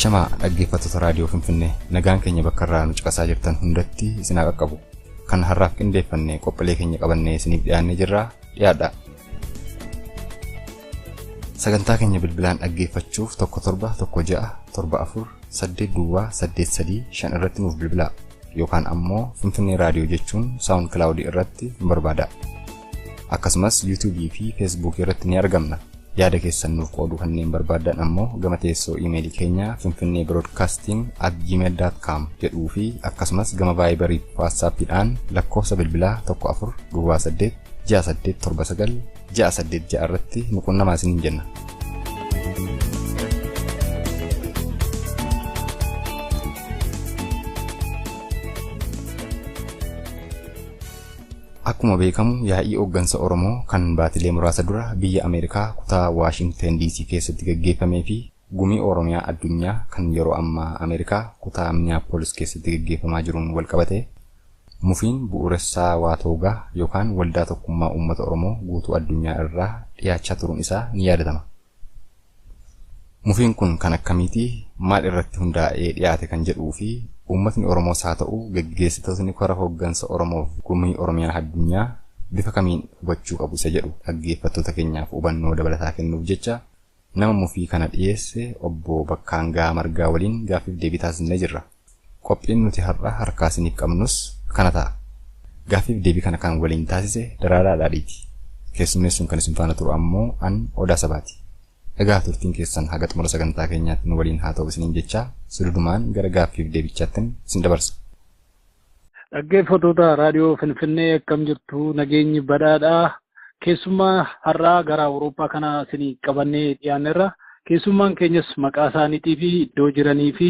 Ashamaa dhaggeeffattoota raadiyoo Finfinnee, nagaan keenya bakka irraa nu caqasaa jirtan hundatti isin haa qaqqabu. Kan har'aaf qindeeffanne qophiilee keenya qabannee isiniif dhiyaannee jirra, dhiyaadha. Sagantaa keenya bilbilaan dhaggeeffachuuf 17 16 74 8 0 8 3 5 irratti nuuf bilbilaa yookaan ammoo Finfinnee Raadiyoo jechuun SoundCloud irratti nu barbaada. Akkasumas YouTubeii fi Facebookii irratti ni argamna. Yaada keessan nuuf qooduu kanneen barbaadan ammoo gama teessoo iimeelii keenyaa finfinneebroadcasting@gmail.com jedhuu fi akkasumas gama Viberii fi WhatsAppiidhaan lakkoofsa bilbilaa 14 08 68 79 686 irratti nu qunnamaa isiniin jenna. Akkuma beekamu, yaa'ii hooggansa Oromoo kan baatilee muraasa dura biyya Ameerikaa kutaa Waashingten DC keessatti gaggeeffamee fi gumii Oromiyaa addunyaa kan yeroo ammaa Ameerikaa kutaa Minneapolis keessatti gaggeeffamaa jiruun walqabate mufiin bu'uuressaa Waatoogaa yookaan Waldaa Tokkummaa Uummata Oromoo guutuu addunyaa irraa dhiyaachaa turuun isaa ni yaadatama. Mufiin kun kan akkamiitii, maal irratti hundaa'ee dhiyaate kan jedhuu fi uummatni Oromoos haa ta'u gaggeessitootni kora hooggansa Oromoof gumii Oromiyaa addunyaa bifa kamiin hubachuu qabu isa jedhu dhaggeeffattoota keenyaaf hubannoo dabalataa kennuuf jecha nama mufii kana dhiyeesse obbo Bakkaangaa Margaa waliin gaaffiif deebii taasisnee jirra. Qophiin nuti har'a harkaa isiniif qabnus kana ta'a. Gaaffiif deebii kana kan waliin taasise Daraaraa Dhaadhiiti. Keessummeessuun kan isin faana turu ammoo an Odaa Sabaati. Egaa turtiin keessan haga xumura sagantaa keenyaatti nu waliin haa ta'u isiniin jecha sududumaan gara gaaffiif deebichaattin isin dabarsa. Dhaggeeffattoota raadiyoo Finfinnee, akkam jirtu? Nageenyi badhaadhaa. Keessummaa har'aa gara Awurooppaa kana isinii qabannee dhiyaanneerra. Keessummaan keenyas maqaa isaaniitii fi iddoo jiranii fi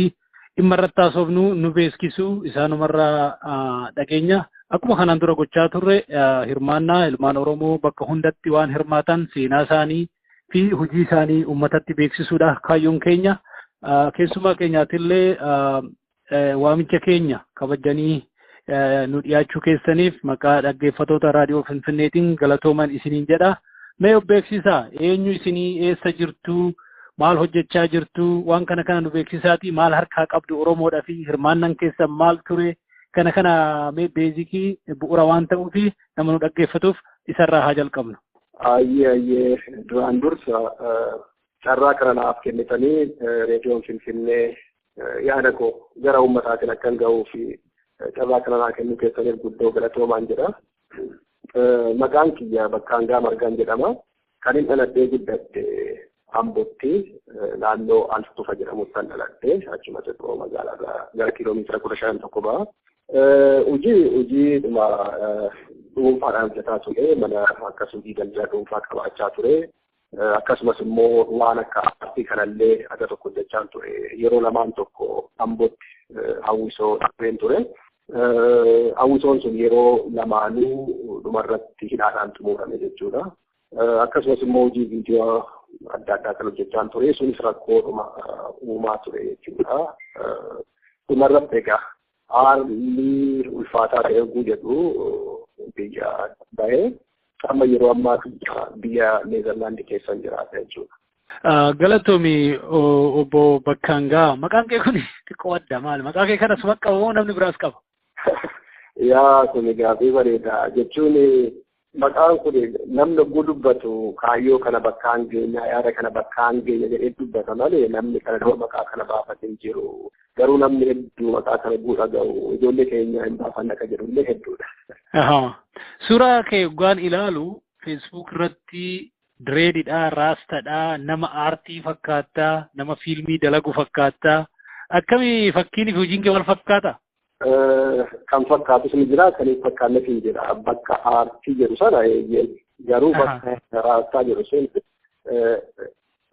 dhimma irratti haasofnu nu beeksisu, isaanumarraa dhageenya. Akkuma kanaan dura gochaa turre, hirmaannaa ilmaan Oromoo bakka hundatti waan hirmaatan, seenaa isaanii fi hojii isaanii uummatatti beeksisuudha kaayyoon keenya. Keessumaa keenyaatillee waamicha keenya kabajanii nu dhiyaachuu keessaniif maqaa dhaggeeffatoota raadiyoo Finfinneetiin galatooman isiniin jedha. Mee of beeksisaa, eenyu isinii, eessa jirtu, maal hojjechaa jirtu, waan kana kana nu beeksisaati, maal harkaa qabdu Oromoodhaa fi hirmaannaan keessan maal ture, kana kana mee basicii bu'uura waan ta'uufi nama nu dhaggeeffatuuf isarraa haa jalqabnu. Ayyee, duraan dursa carraa kana naaf kennitanii reediyoon Finfinnee yaada koo gara uummataatiin akkan ga'uu fi carraa kana naa kennuu keessaniif guddoo galatoomaan jedha. Maqaan kiyya Bakkaangaa Margaan jedhama. Kan hin dhaladhee guddadhe Ambootti, naannoo Altufa jedhamutti kan dhaladhe, achuma xiqqoo magaalaa gara kiiloomeetira 15 tokko ba'a. Hojii dhuma dhuunfaadhaan hojjetaa ture, mana akkas hojii daldala dhuunfaa qabaachaa ture. Akkasumas immoo waan akka aartii kanallee aga tokko hojjechaa ture. Yeroo lamaan tokko Ambootti hawwisoo dhaabeen ture. Hawwisoon sun yeroo lamaanuu dhumarratti hidhaadhaan xumurame jechuudha. Akkasumas immoo hojii viidiyoo adda addaa kan hojjechaa ture. Sunis rakkoodhuma uumaa ture jechuudha. Dhumarratti egaa haalli ulfaataa ta'e yogguu jedhu biyya bahee amma yeroo ammaa biyya Neezerlaandii keessa jiraata jechuudha. Galatoomi, obbo Bakkaangaa. Maqaan kee kun xiqqoo adda, maali? Maqaa kee kana suma qaba moo namni biraas qaba? Yaa, kun gaaffii bareeda. Jechuun maqaan kun namni yogguu dubbatu kaayyoo kana bakkaan geenya, yaada kana bakkaan geenya jedhee dubbata malee namni kana nama maqaa kana baafatee hin jiru. Garuu namni hedduu maqaa kana yogguu dhaga'u ijoollee keenya hin baafanna ka jedhullee hedduudha. Suuraa kee yoggaan ilaalu Facebook irratti dreadidha, raastadha, nama aartii fakkaattaa, nama fiilmii dalagu fakkaattaa. Akkami, fakkiin fi hojiin kee wal fakkaata? Kan fakkaatus ni jira, kan hin fakkaannes ni jira. Bakka aartii jedhu sana garuu bakka raastaa jedhu sun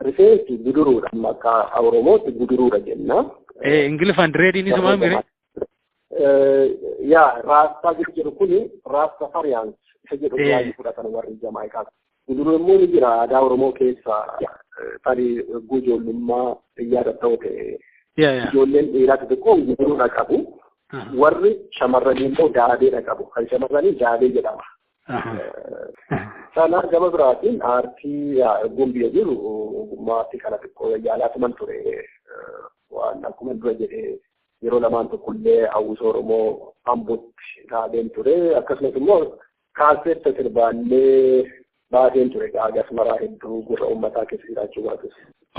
rifeensi guduruudha. Akka Oromootti guduruudha jenna. Ingiliffaan dreadiin isuma mire? Yaa, raastaa jedhu kuni Rastafarians isa jedhu baay'ee fudhatan warri Jamaayikaa. Guduruu immoo ni jira aadaa Oromoo keessa, tarii ijoollummaa yaadatta'u ta'e. Ijoolleen dhiiraa xixiqqoon guduruudha qabu. Warri shamarranii immoo daabeedha qabu. Kan shamarranii daabee jedhama. Sana gama biraatiin aartii ogummaa biyya jiru ogummaa aartii kana xiqqoo yaalaatuman ture. Waan akkuma dura jedhee yeroo lamaan tokkollee hawwisoo Oromoo Ambootti dhaabeen ture. Akkasumas immoo kaaseetta sirbaallee baaseen ture gaagas maraa hedduu gurra uummataa keessa jiraachuu baatus.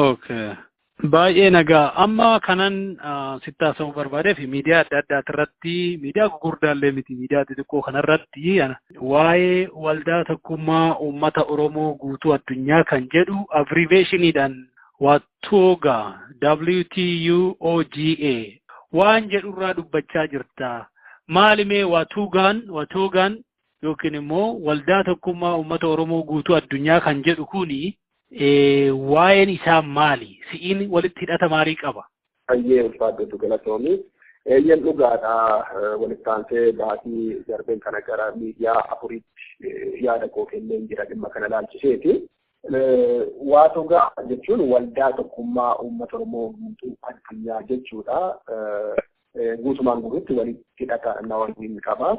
Okay. Baay'ee nagaa. Amma kanan sitti haasa'uu barbaadeef miidiyaa adda addaa irratti, miidiyaa gurguddaallee miti, miidiyaa xixiqqoo kanarratti waa'ee waldaa tokkummaa uummata Oromoo guutuu addunyaa kan jedhu abbreviationiidhaan WATOGA WTUOGA waan jedhurraa dubbachaa jirta. Maalimee Watuugaan yookiin immoo waldaa tokkummaa uummata Oromoo guutuu addunyaa kan jedhu kuni waa'een isaa maali? Si'iin walitti hidhata maalii qaba? Baay'ee ulfaadhu, galatoomii. Eeyyeen, dhugaadha, walitti aansee baatii darbeen kana gara miidiyaa afuritti yaada koo kenneen jira dhimma kana ilaalchiseeti. WATOGA jechuun waldaa tokkummaa uummata Oromoo guutuu addunyaa jechuudha. Guutumaan guutuutti walitti hidhata na waliin qaba.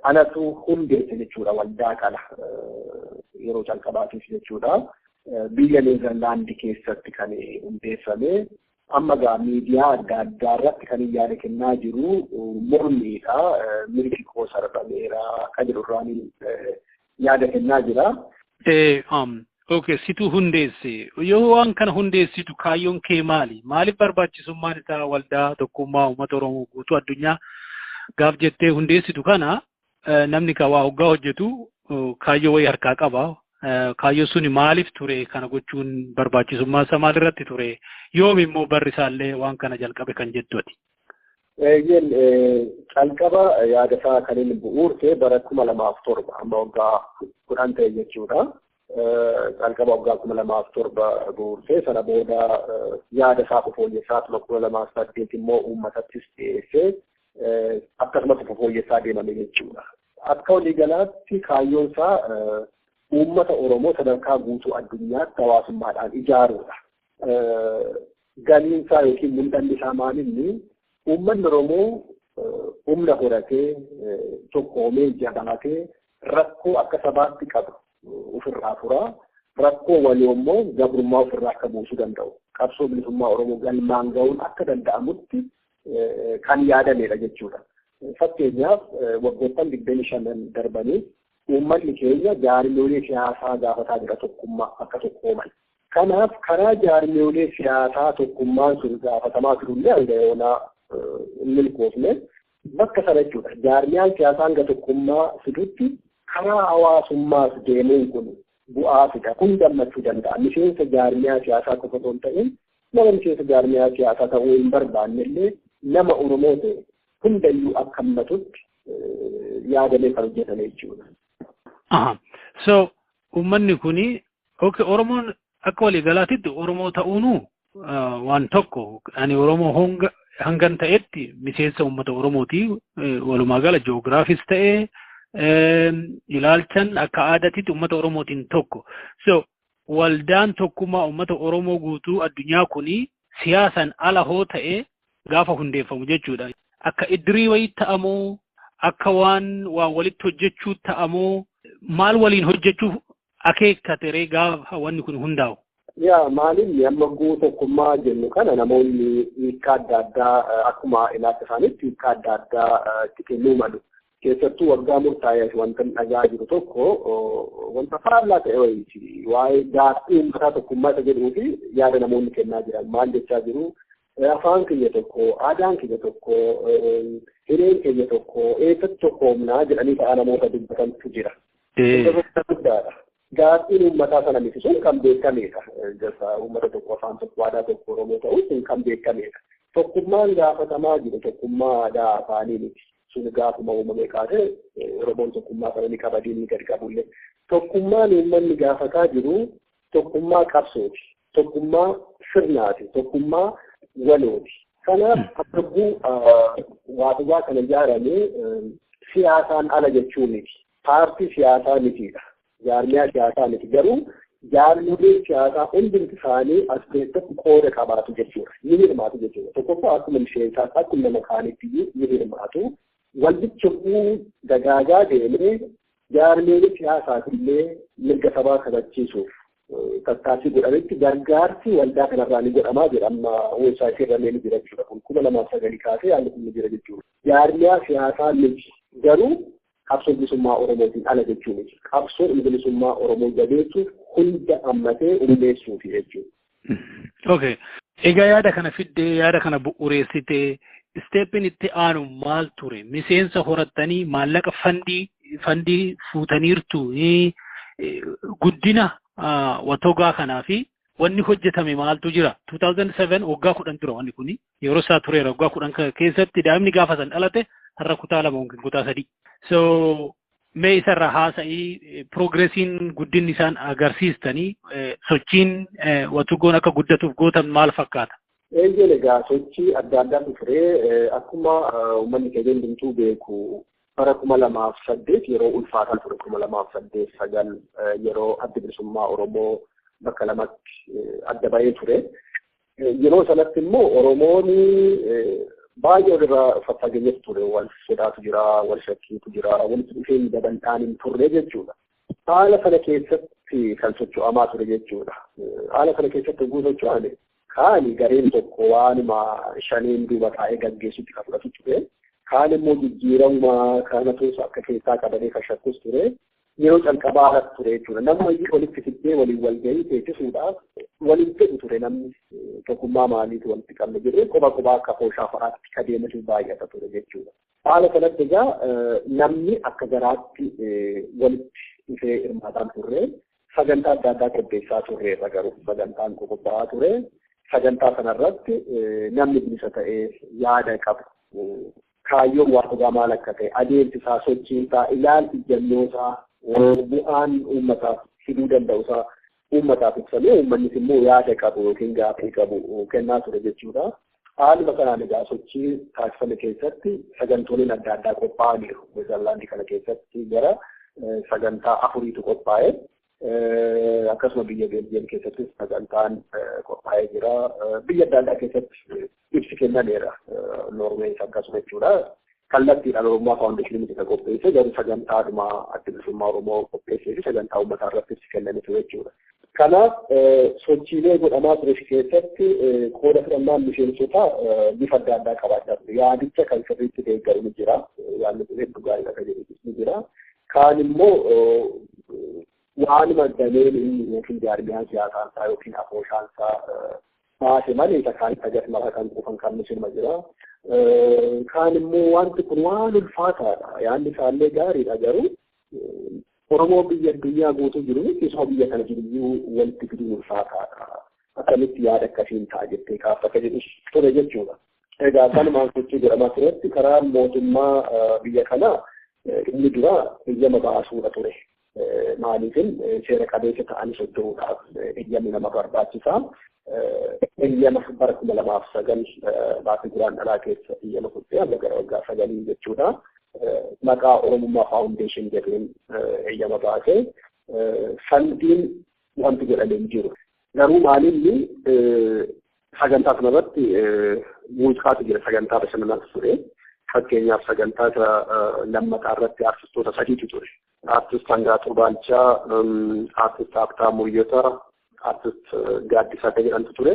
Anatu hundeesse jechuudha waldaa kana yeroo calqabaatiif jechuudha. Biyya Neezerlaandi keessatti kan hundeeffame. Amma gaa miidiyaa adda addaa irratti kan yaada kennaa jiru mormiidha. Mirgi koo sarbameera kan jedhu irraan yaada kennaa jira. Okay, situ hundeesse. Yoo waan kana hundeessitu kaayyoon kee maali? Maaliif barbaachisummaan isaa waldaa tokkummaa uummata Oromoo guutuu addunyaa gaaf jettee hundeessitu kana, namni ka waa hoggaa hojjetu kaayyoo wayii harkaa qaba. Kaayyoo suni maaliif ture, kana gochuun barbaachisummaa isaa maalirratti ture? Yoom immoo barri isaallee waan kana jalqabe kan jettuati? Eeyyeen, calqaba yaada isaa kan inni bu'uurte bara 2007, amma waggaa 10 ta'e jechuudha. Calqaba waggaa 2007 bu'uurte, sana booda yaada isaa fooyyessaa 2008 immoo uummatattis dhiyeessee akkasumas fooyyessaa deemame jechuudha. Akka waliigalaatti kaayyoon isaa uummata Oromoo sadarkaa guutuu addunyaatti hawaasummaadhaan ijaaruudha. Galiin isaa yookiin mul'anni isaa maalinni, uummanni Oromoo humna horatee, tokkoomee, jabaatee rakkoo akka sabaatti qabu ofirraa furaa, rakkoo walii immoo gabrummaa ofirraa akka buusuu danda'u, qabsoo bilisummaa Oromoo galmaan ga'uun akka danda'amutti kan yaadamedha jechuudha. Fakkeenyaaf, waggoottan 25 darbanii uummanni keenya jaarmiyoolee siyaasaa gaafataa jira tokkummaa akka tokkooman. Kanaaf karaa jaarmiyoolee siyaasaa tokkummaan sun gaafatamaa turullee hanga yoonaa hin milkoofne bakka sana jechuudha. Jaarmiyaan siyaasaa hanga tokkummaa fidutti karaa hawaasummaas deemuun kun bu'aa fida. Kun gammachuu danda'a. Miseensa jaarmiyaa siyaasaa qofa osoo hin ta'in, nama miseensa jaarmiyaa siyaasaa ta'uu hin barbaanne illee, nama Oromoo ta'e hundayyuu akka hammatutti yaadamee kan hojjetame jechuudha. Aha. So uummanni kuni, okay, Oromoon akka waliigalaatitti Oromoo ta'uunu waan tokko, ani Oromoo honga hangan ta'etti miseensa uummata Oromooti, walumaa gala ji'oogiraafis ta'ee ilaalchan akka aadaatitti uummata Oromootiin tokko. So waldaan tokkummaa uummata Oromoo guutuu addunyaa kuni siyaasan ala hoo ta'e gaafa hundeeffamu jechuudha. Akka iddirii wayii ta'amoo, akka waan waan walitti hojjechuu ta'amoo, maal waliin hojjechuuf akeekkateree gaafa wanni kun hundaa'u? Yaa, maalinni amma guu tokkummaa jennu kana namoonni hiikkaa adda addaa akkuma ilaalcha isaaniitti hiikkaa adda addaa itti kennuu malu. Keessattuu waggaa murtaa'e wanta dhagaa jiru tokko wanta faallaa ta'e wayiiti. Waa'ee gaaffii uummataa tokkummaa isa jedhuu fi yaada namoonni kennaa jiran maal jechaa jiru? Afaan kiyya tokko, aadaan kiyya tokko, hireen kiyya tokko, eessatti tokkoomnaa jedhanii ta'a namoota dubbatantu jira. Guddaadha. Gaaffiin uummataa sana miti, sun kan beekamedha. Gosa uummata tokko, afaan tokko, aadaa tokko Oromoo ta'u sun kan beekamedha. Tokkummaan gaafatamaa jiru tokkummaa aadaa afaanii miti. Sun gaafuma uumame kaasee Oromoon tokkummaa sana ni qaba, diinni gadi qabullee. Tokkummaan uummanni gaafataa jiru tokkummaa qabsooti. Tokkummaa sirnaati. Tokkummaa walooti. Kanaaf arguu WATOGA kana ijaaramee siyaasaan ala jechuu miti. Paartii siyaasaa mitiidha. Jaarmiyaa siyaasaa miti. Garuu jaarmiyoleen siyaasaa hundumti isaanii as keessatti qooda qabaatu jechuudha. Ni hirmaatu jechuudha. Tokkoffaa akkuma miseensaa, akkuma nama kaanitti ni hirmaatu. Waldichi yommuu dagaagaa deemee jaarmiyolee siyaasaaf illee mirga sabaa kabachiisuuf Tattaaffii godhametti gargaarsi waldaa kanarraa ni godhamaa jira. Amma weebsaayitii irra ni jira jechuudha. Kun 2009 kaasee haalli kun ni jira jechuudha. Jaarmiyaa siyaasaa miti. Garuu qabsoo bilisummaa Oromootiin ala jechuu miti. Qabsoo bilisummaa Oromoo jabeessuuf hunda hammatee hundeessuufi jechuudha. Okay. Egaa yaada kana fiddee, yaada kana bu'uureessitee, steppiin itti aanu maal ture? Miseensa horattanii maallaqa fundii fuutaniirtu, guddina watogaa kanaa fi wanni hojjetame maaltu jira? 2007, waggaa 10 dura wanni kuni yeroo isaa tureera. Waggaa 10 keessatti daa'imni gaafa san dhalate har'a kutaa 2 yookiin kutaa 3. So mee isarra haasa'ii, progressiin guddinni isaan agarsiistanii, sochiin watugoon akka guddatuuf gootan maal fakkaata? Eeyyeen, egaa sochii adda addaatu ture. Akkuma uummanni keenya hundumtuu beeku, bara 2008 yeroo ulfaataa ture, 2008 9, yeroo Adda Bilisummaa Oromoo bakka lamatti adda bahee ture. Yeroo sanatti immoo Oromoon baay'ee walirraa faffageenyatu ture. Wal sodaatu jira, wal shakkiitu jira, walitti dhufeenyi babal'aan hin turre jechuudha. Haala kana keessatti kan socho'amaa ture jechuudha. Haala kana keessatti oguu socho'ame, kaani gareen tokko waanuma shaniin duuba taa'ee gaggeessutti kan fudhatu ture. Kaan immoo jijjiiramuma kanatu akka keessaa qabanii kan shakkus ture. Yeroo calqabaa irratti ture jechuudha. Nama walitti fiddee waliin wal gahii teessisuudhaaf waliin fedhu ture. Namni tokkummaa maaliitu walitti qabne jedhee qoba qobaa akka fooshaa fa'aatti ka deematu baay'ata ture jechuudha. Haala kanatti egaa namni akka garaatti walitti dhufee hirmaataan turre. Sagantaa adda addaa qopheessaa turreerra, garuu sagantaan qophaa'aa ture. Sagantaa kanarratti namni bilisa ta'ee yaada qabu, kaayyoon waa dhugaa maal akka ta'e, adeemsi isaa, sochiin isaa, ilaalchi ijjannoo isaa, bu'aan uummataaf fiduu danda'u isaa uummataaf ibsamee, uummannis immoo yaada qabu yookiin gaaffii qabu kennaa ture jechuudha. Haaluma kanaan egaa sochii taasifame keessatti sagantooleen adda addaa qophaa'aniiru. Neezerlaandii kana keessatti gara sagantaa afuriitu qophaa'e. Akkasuma biyya Beeljiyeem keessattis sagantaan qophaa'ee jira. Biyya adda addaa keessatti ibsi kennameera. Noorwees akkasuma jechuudha. Kallattiidhaan Oromummaa Faawundeeshinii miti kan qopheesse, garuu sagantaadhuma Adda Bilisummaa Oromoo qopheessee fi sagantaa uummataa irratti ibsi kenname ture jechuudha. Kanaaf sochiilee godhamaa ture keessatti qooda fudhannaan miseensotaa bifa adda addaa qabaachaa ture. Yaadicha kan sirriitti deeggaru ni jira. Yaadni kun hedduu gaariidha kan jedhu ni jira. Kaan immoo waanuma dameen inni yookiin jaarmiyaan siyaasaan isaa yookiin afooshaan isaa baase malee isa kaan agas mara kan quufan kan misilma jira. Kaan immoo wanti kun waan ulfaataadha. Yaadni isaallee gaariidha, garuu Oromoo biyya addunyaa guutuu jiru keessumaa biyya kana jiru walitti fiduun ulfaataadha. Akkamitti yaada akkasiin ta'a jettee kaafta akka jedhu ture jechuudha. Egaa kanumaan sochii godhamaa turetti karaa mootummaa biyya kanaa inni dura eeyyama baasuudha ture. Maaliifin seera qabeessa ta'anii socho'uudhaaf eeyyamni nama barbaachisa. Eeyyama bara 2009 baatii Guraandhalaa keessa eeyyama fudhee, amma gara waggaa 9 jechuudha. Maqaa Oromummaa Faawundeeshin jedhuun eeyyama baasee, fundiin wanti godhamee hin jiru. Garuu maalinni sagantaa kanarratti muuziqaatu jira, sagantaa bashannanaatu ture. Fakkeenyaaf sagantaa isa lammataa irratti artistoota sadiitu ture. Artist Hangaatuu Baalchaa, Artist Habtaamuu Iyyotaa, Artist Gaaddisaa kan jedhamtu ture.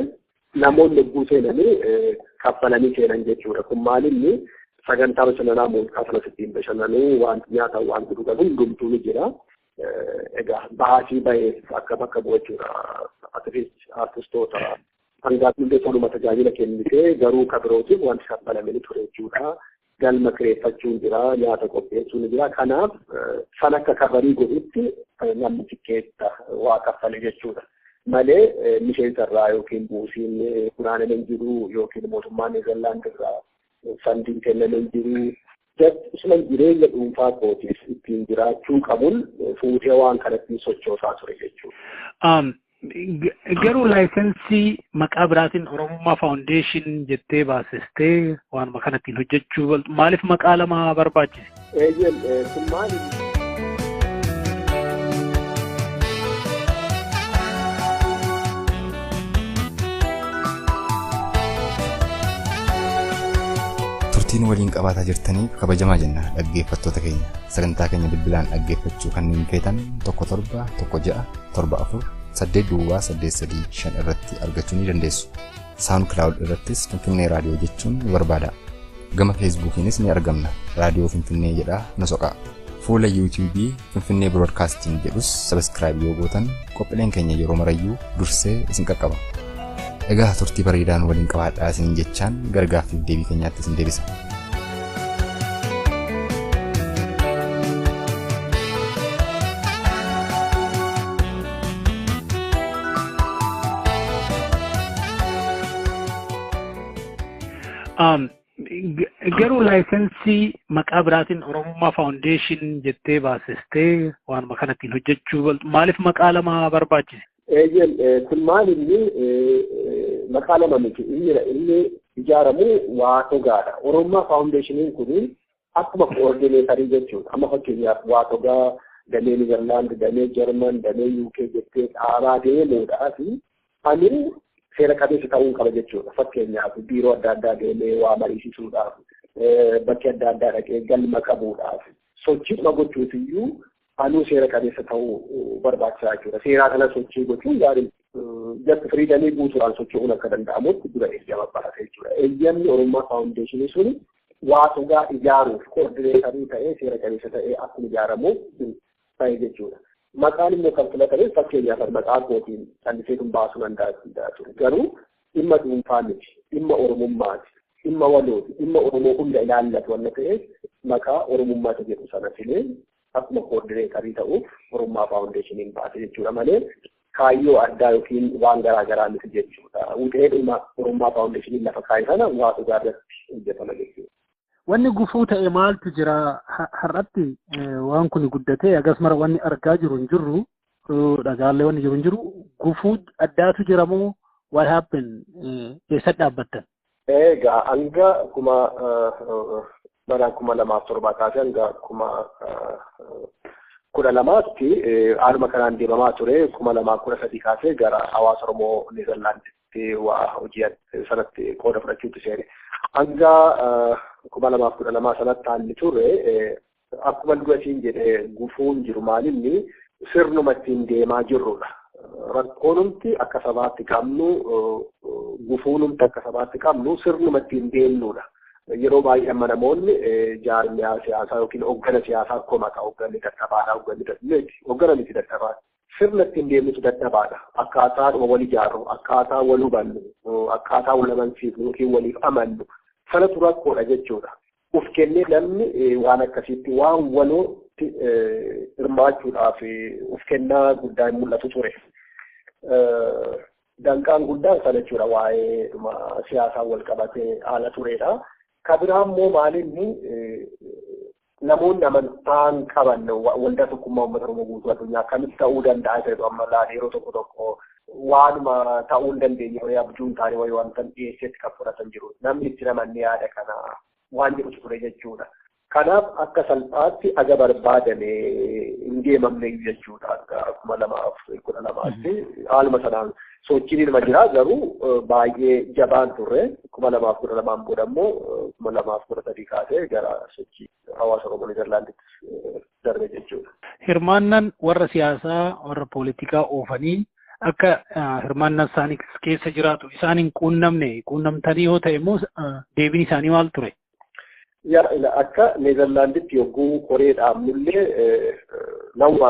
Namoonni yogguu seenanii kaffalanii seenan jechuudha. Kun maalinni sagantaa bashannanaa muuziqaa sanas ittiin bashannanuu, waan nyaatan, waan dhugan hundumtuu ni jira. Egaa baasii baheef akka bakka bu'u jechuudha. Artistoota Hangaatuu illee toluma tajaajila kennitee, garuu kan birootiif wanti kaffalame ni ture jechuudha. Galma kireeffachuun jira, nyaata qopheessuun jira. Kanaaf san akka coverii godhutti namni tikkeetta waa kaffale jechuudha. Malee miseensa irraa yookiin buusiin funaaname hin jiru yookiin mootummaan Neezerlaand irraa fundiin kenname hin jiru. Isuma jireenya dhuunfaa kootiif ittiin jiraachuu qabuun fuutee waan kanatti sochoosaa ture jechuudha. Garuu licensii maqaa biraatiin Oromummaa Faawundeeshin jettee baasistee waanuma kana ittiin hojjechuu maaliif maqaa lama barbaachise? Eeyyeen, kun maali? Turtiin waliin qabaataa jirtaniif kabajamaa jenna dhaggeeffattoota keenya. Sagantaa keenya bilbilaan dhaggeeffachuu kanneen feetan 17 16 74 8 0 8 3 5 irratti argachuu ni dandeessu. SoundCloud irrattis Finfinnee Raadiyoo jechuun nu barbaada. Gama Feesbuukiinis ni argamna. Raadiyoo Finfinnee jedhaa nu soqaa. Fuula YouTube Finfinnee Broadcasting jedhus subscribe yoo gootan qophiileen keenya yeroo marayyuu dursee isin qaqqaba. Egaa turtii bareedaan waliin qabaadhaa isin jechaan gargaaffiif deebii keenyaatti isin deebisa. Garuu laayisensii maqaa biraatiin Oromummaa Faawundeeshin jettee baasistee waanuma kana ittiin hojjechuu maaliif maqaa lama barbaachise? Eeyyeen kun maal inni maqaa lama miti inni ijaaramu waa togaadha. Oromummaa Faawundeeshiniin kun akkuma koordineetarii jechuudha. Amma fakkeenyaaf waa togaa damee Niizerlaand, damee Jarman, damee UK jettee dhaabaa deemuudhaaf ani seera qabeessa ta'uu qaba jechuudha. Fakkeenyaaf biiroo adda addaa deemee waa mariisisuudhaaf, bakki adda addaa dhaqee galma qabuudhaaf, sochiidhuma gochuuf iyyuu anuu seera qabeessa ta'uu barbaachisaa jechuudha. Seeraa kana sochii gochuun gaarii jatti firiidamii guutuudhaan socho'uun akka danda'amutti dura eeyyama barate jechuudha. Eeyyamni Oromummaa Faawundeeshinii sun waa togaa ijaaruuf koordineetarii ta'ee seera qabeessa ta'ee akkuma ijaaramuuf ta'e jechuudha. Maqaan immoo kan filatame fakkeenyaaf maqaa kootiin callisee kun baasuu danda'a ture. Garuu dhimma dhuunfaa miti, dhimma Oromummaati, dhimma walooti, dhimma Oromoo hunda ilaallatu waan ta'eef maqaa Oromummaati jedhu sana filee akkuma koordineetarii ta'uuf Oromummaa Faawundeeshiniin baase jechuudha malee kaayyoo addaa yookiin waan garaa garaa miti jechuudha. Wuxeedhuma Oromummaa Faawundeeshiniin lafa kaa'e sana waa dhugaa irratti hojjetama jechuudha. Wanni gufuu ta'e maaltu jira har'atti waan kun guddatee akkasuma wanni argaa jiru hin jirru dhagaallee wanni jiru hin jiru gufuu addaatu jira moo what happened eessa dhaabbattan? Egaa hanga bara 2007 kaasee hanga 2012tti haaluma kanaan deemamaa ture. 2013 kaasee gara hawaasa Oromoo Niizerlaanditti waa hojii sanatti qooda fudhachuutti seene. Hanga 2012 sanatti haalli ture akkuma dura siin jedhee gufuun jiru maalinni sirnuma ittiin deemaa jirrudha. Rakkoonumti akka sabaatti qabnu gufuunumti akka sabaatti qabnu sirnuma ittiin deemnudha. Yeroo baay'ee amma namoonni jaarmiyaa siyaasaa yookiin hoggana siyaasaa komata hogganni dadhabaadha hogganni hoggana miti dadhabaadha. Sirna ittiin deemnutu dadhabaadha. Akkaataa wal ijaarru, akkaataa wal hubannu, akkaataa wal amansiifnu yookiin waliif amannu sanatu rakkoodha jechuudha. Uf kennee namni waan akkasiitti waan walootti hirmaachuudhaaf uf kennaa guddaa hin mul'atu ture. Danqaan guddaan sana jechuudha waa'ee siyaasaan wal qabatee haala turedha. Kabiraa immoo maalinni namoonni amantaan qaban waldaa tokkummaa uummata Oromoo guutuu addunyaa akkamitti ta'uu danda'a jedhu amma laala yeroo tokko tokko waanuma ta'uu hin dandeenye wayii abjuu hin taane wayii wanta dhiyeessetti kan fudhatan jiru. Namni itti namanne yaada kana waan jedhutu ture jechuudha. Kanaaf akka salphaatti aga barbaadame hin deemamne jechuudha akka 2012tti haaluma sanaan sochiin ilma jira garuu baay'ee jabaan turre 2012 booda immoo 2013 kaasee gara sochii hawaasa Oromoo Niizerlaanditti darbe jechuudha. Hirmaannaan warra siyaasaa warra poolitikaa oofanii akka hirmaannaan isaanii keessa jiraatu isaan hin quunnamne quunnamtanii yoo ta'e immoo deebiin isaanii maal ture? Yaa akka Niizerlaanditti yogguu koree dhaabnullee nama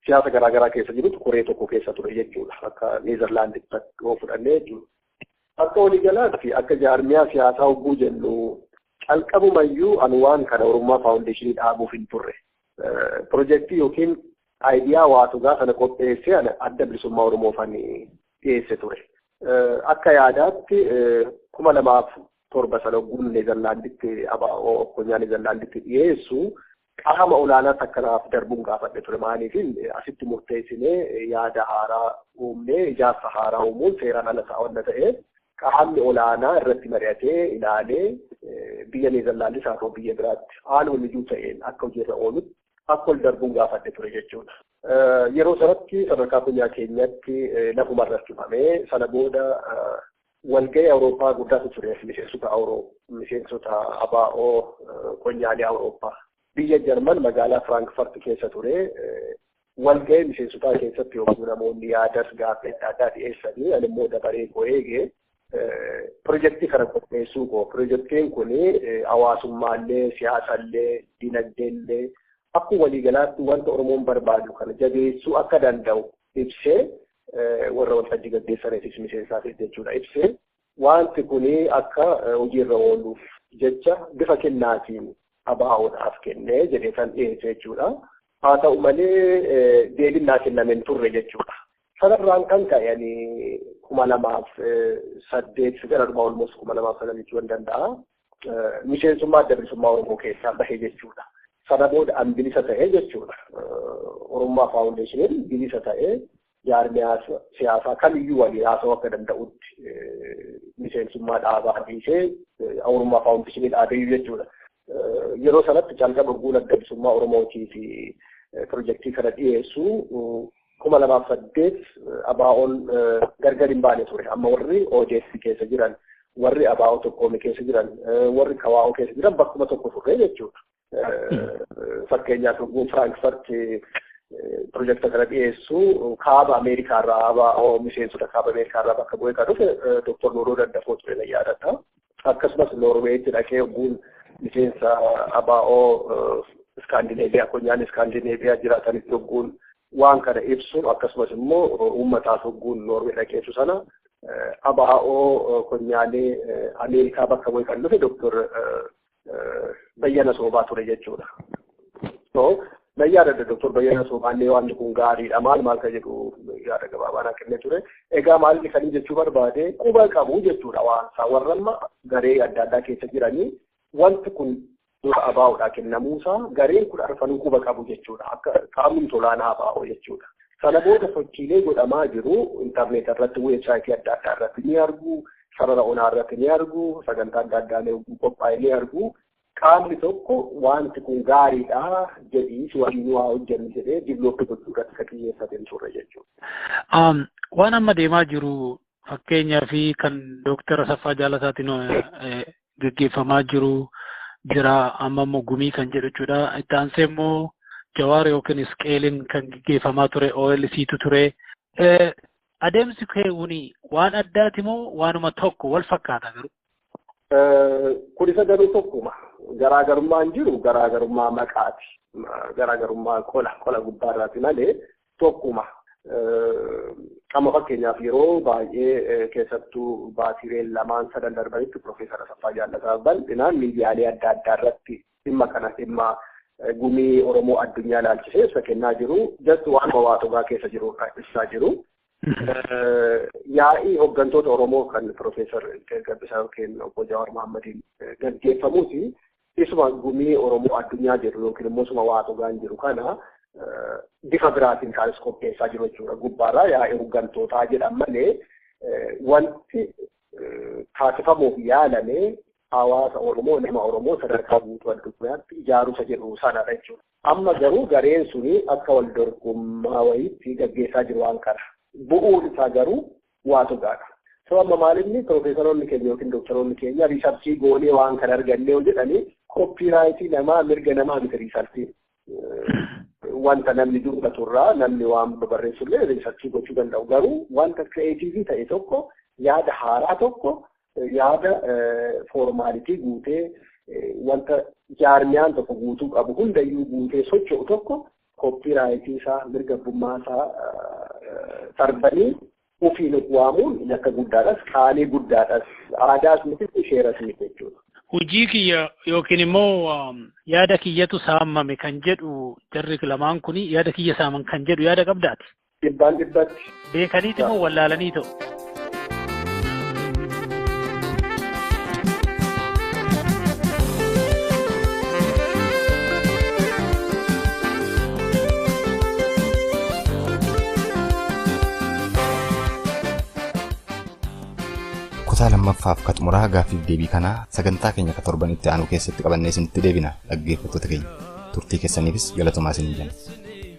siyaasa garaa garaa keessa jirutu koree tokko keessa ture jechuudha. Akka Niizerlaanditti yoo fudhannee jechuudha. Akka waliigalaatti akka jaarmiyaa siyaasaa hogguu jennu calqabumayyuu ani waan kana Oromummaa Faawundeeshinii dhaabuuf hin turre. Pirojektii yookiin aayidiyaa waa dhugaa sana qopheessee adda bilisummaa Oromoof ani dhiyeesse ture. Akka yaadaatti 2007 sana hogguun Niizerlaanditti konyaa Niizerlaanditti dhiyeessu qaama olaanaa takkanaaf darbuun gaafadhe ture. Maaliif asitti murteessinee yaada haaraa uumnee ijaarsa haaraa uumuun seeraan ala ta'a waan ta'eef qaamni olaanaa irratti mari'atee ilaalee biyya Niizerlaandis haa ta'u biyya biraatti haaluma mijuu ta'een akka hojiirra oolutti akka ol darbuun gaafadhe ture jechuudha. Yeroo sanatti sadarkaa konyaa keenyatti lafuma irratti dhufamee sana booda walga'ii Awurooppaa guddaatu ture miseensota ABO konyaalee Awurooppaa. Biyya Jarman magaalaa Firaankfurt keessa ture. Walga'ii miseensotaa keessatti yommuu namoonni yaadas gaaffii adda addaa dhiyeessanii ani immoo dabaree koo eegee pirojektii kana qopheessuu koo pirojektiin kun hawaasummaallee siyaasallee dinagdeellee akkuma waliigalaatti wanta Oromoon barbaadu kana jabeessuu akka danda'u ibsee warra waltajjii gaggeessaniifis miseensaafis jechuudha ibsee wanti kun akka hojiirra ooluuf jecha bifa kennaatiin ABO'dhaaf kennee jedhee kan dhiyeesse jechuudha. Haa ta'u malee deebiin naa kenname hin turre jechuudha. Sanarraan kan ka'e ani 2008 gara dhuma olmoos 2009 jechuu hin danda'a. Miseensummaa adda bilisummaa Oromoo keessaa bahe jechuudha. Sana booda an bilisa ta'e jechuudha. Oromummaa Faawundeeshiniin bilisa ta'ee jaarmiyaa siyaasaa kamiyyuu waliin haasa'uu akka danda'utti miseensummaa dhaabaa dhiisee Oromummaa Faawundeeshinii dhaabeyyuu jechuudha. Yeroo sanatti calqaba guula adda bilisummaa Oromootii fi pirojektii kana dhiyeessu 2008 ABO'n gargar hin baane ture. Amma warri OJS keessa jiran, warri ABO tokkoome keessa jiran, warri KWO keessa jiran bakkuma tokko turre jechuudha. Fakkeenyaaf yogguu Firaankifaart pirojekta kana dhiyeessu kaaba Ameerikaarraa ABO miseensota kaaba Ameerikaarraa bakka bu'ee kan dhufe Dr. Nuuruu Daddafoo ture nan yaadadha. Akkasumas Noorweetti dhaqee yogguun miseensa ABO Iskaandineeviyaa konyaan Iskaandineeviyaa jiraatanitti yogguun waan kana ibsu akkasumas immoo uummataaf yogguun Noorwee dhaqeessu sana ABO konyaalee Ameerikaa bakka bu'ee kan dhufe Dr. Bayyana Soobaa ture jechuudha. So nan yaadadha Dr. Bayyana Soobaallee waan kun gaariidha maal maal kan jedhu yaada gabaabaa naa kennee ture. Egaa maalli kan jechuu barbaade quba qabu jechuudha waan isaa warra amma garee adda addaa keessa jiranii wanti kun dura ABO'dhaa kennamuusaa gareen kun arfanuu quba qabu jechuudha. Akka qaamni tolaanaa ABO jechuudha. Sana booda sochiilee godhamaa jiru intarneet irratti weebsaayitii adda addaa irratti ni argu, sarara onaa irratti ni argu, sagantaa adda addaalee qophaa'e ni argu. Qaamni tokko wanti kun gaariidha jedhii si waliin waa hojjennu jedhee divilooppii gochuu irratti kan xiyyeeffate hin turre jechuudha. Waan amma deemaa jiru fakkeenyaa fi kan Dooktara Asaffaa Jaalataatiin gaggeeffamaa jiru jira amma immoo gumii kan jedhu jechuudha. Itti aansee immoo Jawaar yookiin Isqeeliin kan gaggeeffamaa ture OLCtu ture. Adeemsi kuni waan addaati moo waanuma tokko wal fakkaata garuu? Kun isa garuu tokkuma. Garaagarummaan jiru garaagarummaa maqaati. Garaagarummaa qola gubbaarraati malee tokkuma. Amma fakkeenyaaf yeroo baay'ee keessattuu baatiileen lamaan sadan darbanitti Piroofeesar Asaffaa Jaallataa bal'inaan miidiyaalee adda addaa irratti dhimma kana dhimma gumii Oromoo addunyaa ilaalchisee ibsa kennaa jiru. Just waan waatogaa keessa jiru ibsaa jiru. Yaa'ii hooggantoota Oromoo kan Piroofeesar Gabbisaa yookiin Obbo Jawaar Mahaammadiin gaggeeffamuuti. Isuma gumii Oromoo addunyaa jedhu yookiin immoo isuma waatogaan jiru kana bifa biraatiin kaanis qopheessaa jiru jechuudha. Gubbaarraa yaa'ii hooggantootaa jedhan malee wanti taasifamuuf yaalame hawaasa Oromoo nama Oromoo sadarkaa guutuu addunyaatti ijaaruusa jedhu sanadha jechuudha. Amma garuu gareen suni akka wal dorgommaa wayiitti gaggeessaa jiru waan kana. Bu'uun isaa garuu waatogaadha. So amma maalinni piroofeesaroonni keenya yookiin doktoroonni keenya riisarchii goonee waan kana argannee yoo jedhanii koppiraayitii namaa mirga namaa miti riisarchii. Wanta namni dubbaturraa namni waan barreessullee riisarchii gochuu danda'u garuu wanta kireetiivii ta'e tokko yaada haaraa tokko yaada foormaalitii guutee wanta jaarmiyaan tokko guutuu qabu hundayyuu guutee socho'u tokko koppiraayitii isaa mirga abbummaa isaa sarbanii ofiin of waamuun yakka guddaadhas qaanii guddaadhas aadaas miti seeras miti jechuudha. Hojii kiyya yookiin immoo yaada kiyyatu saamame kan jedhu jarri lamaan kuni yaada kiyya saaman kan jedhu yaada qabdaati. Dhibbaan dhibbatti. Beekaniiti moo wallaalanii ta'u? Kutaa lammaffaaf ka xumuraa gaaffiif deebii kanaa sagantaa keenya ka torban itti aanu keessatti qabannee isinitti deebina dhaggeeffattoota keenya. Turtii keessaniifis galatomaa isiniin jenna.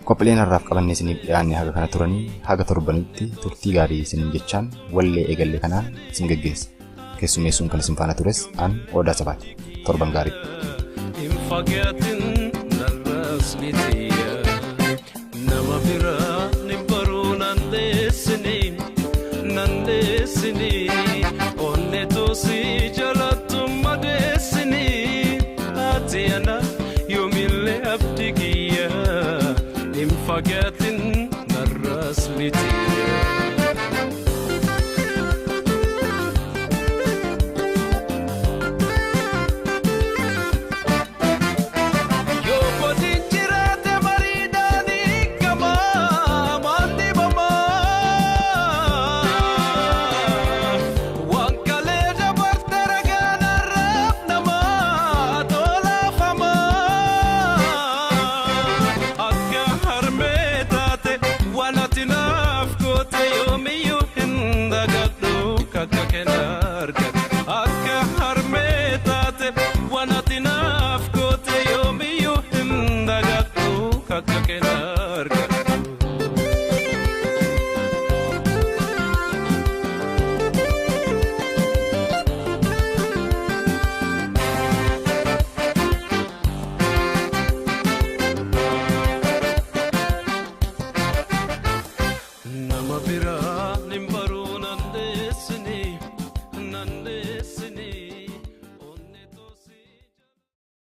Qophiileen har'aaf qabannee isiniif dhiyaanne haga kana turanii haga torbanitti turtii gaarii isiniin jechaan wallee eegalle kanaan isin geggeessa. Keessummeessuun kan isin faana tures an Odaa Sabaati. Torban gaarii. Hin fagaatin narraas ni tiyya nama Biraa ni baruu nan dheessini nan dheessini onne toosii jalattu madeessini ati ana yoomillee abdii kiyya hin fagaatin narraas miti.